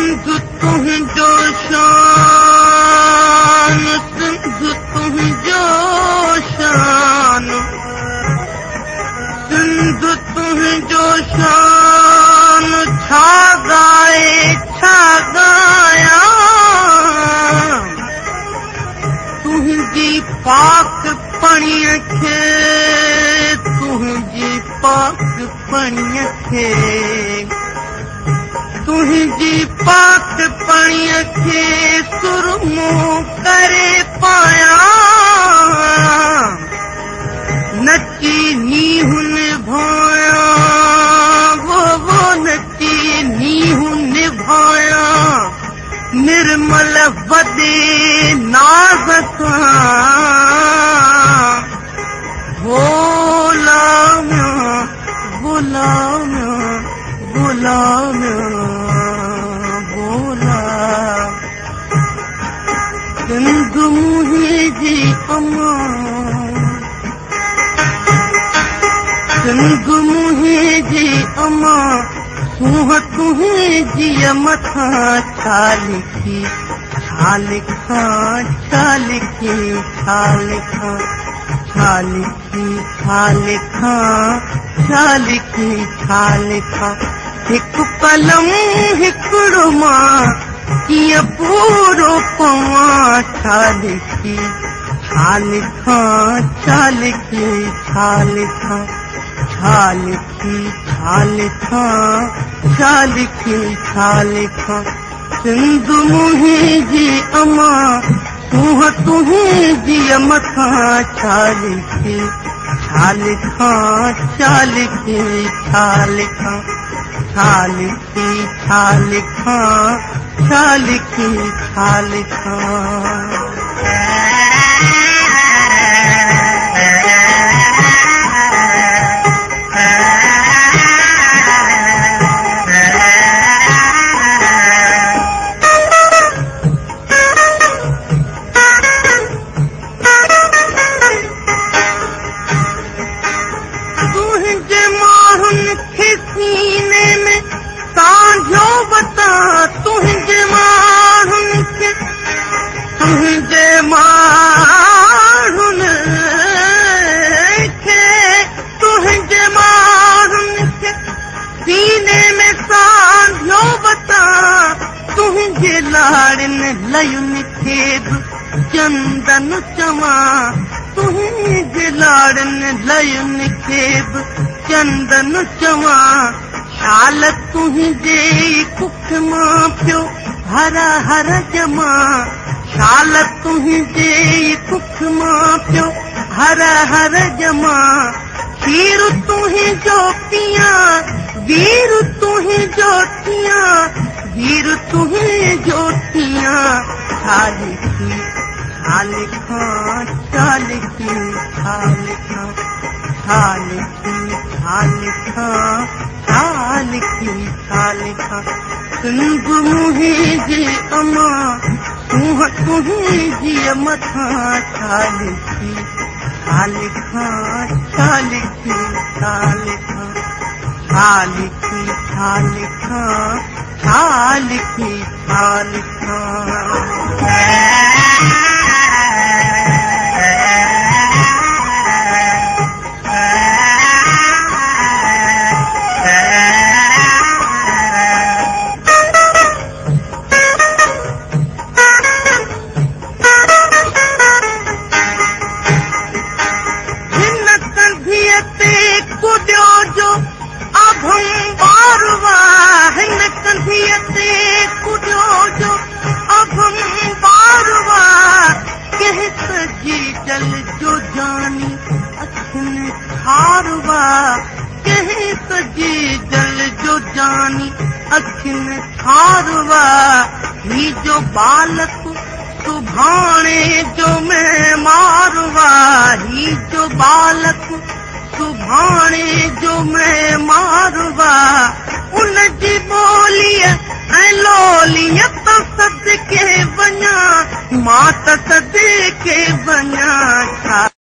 सिंध तुंहिंजो शान, सिंध तुंहिंजो शान, सिंध तुंहिंजो शान, छा ॻाए छा ॻायां, तुंहिंजी पाक पणीअ खे, तुंहिंजी पाक पणीअ खे, तुंहिंजी पाक पणीअ खे सुरमो करे पायां, नची नींहुं निभायां, वो नची नींहुं निभायां, निर्मल वॾे नाज़ सां, गुलाम गुलाम गुलाम गुलाम। सिंध मुंहिंजी अम्मा, सिंध मुंहिंजी अम्मा, सूंहं तुंहिंजी मथां छा लिखी, छा लिखां, छा लिखी, छा लिखां, छा लिखी, छा लिखां, छा लिखी, छा लिखां, हिकु कलम हिकिड़ो मां कीअं पूरो पवां, छा लिखी, छा लिखां, छा लिखी, छा लिखां, छा लिखी, छा लिखां, छा लिखी, छा लिखां। सिंध मुंहिंजी अम्मा, सूंहं तुंहिंजी मथां छा लिखी, छा लिखां, छा लिखी, छा लिखां, छा लिखी, छा लिखां, छा लिखी, छा लिखां। तुंहिंजे माण्हुनि खे सीने में सांझो बता, तुंहिंजे माण्हुनि खे, तुंहिंजे माण्हुनि खे, तुंहिंजे माण्हुनि खे सीने में सांझो बता, तुंहिंजे लाड़नि लयुनि खे बि चंदन चवां, तुंहिंजे लाड़नि लयुनि खे बि चंदन चवां, शाल तुंहिंजे कुख मां पियो हरा हर जमा, शाल तुंहिंजे कुख मां पियो हर हर जमा, खीर तुंहिंजो पियां, वीर तुंहिंजो थियां, वीर तुंहिंजो थियां, छा लिखी, छा लिखां, छा लिखी, छा लिखां, छा लिखी, छा लिखां, छा लिखी, छा लिखां। सिंध मुंहिंजी अम्मा, सूंहं तुंहिंजी मथां छा लिखी, छा लिखां, छा लिखी, छा लिखां, छा लिखी, छा लिखां, छा लिखी, छा लिखां। जल जो जानी अखियुनि ठारवा, कंहिं सॼी जल जो जानी अखियुनि ठारवा, ही जो बालक सुभाणे जो मैं मारवा, ही जो बालक सुभाणे जो मैं मारवा, उन जी ॿोलीअ ऐं लोलीअ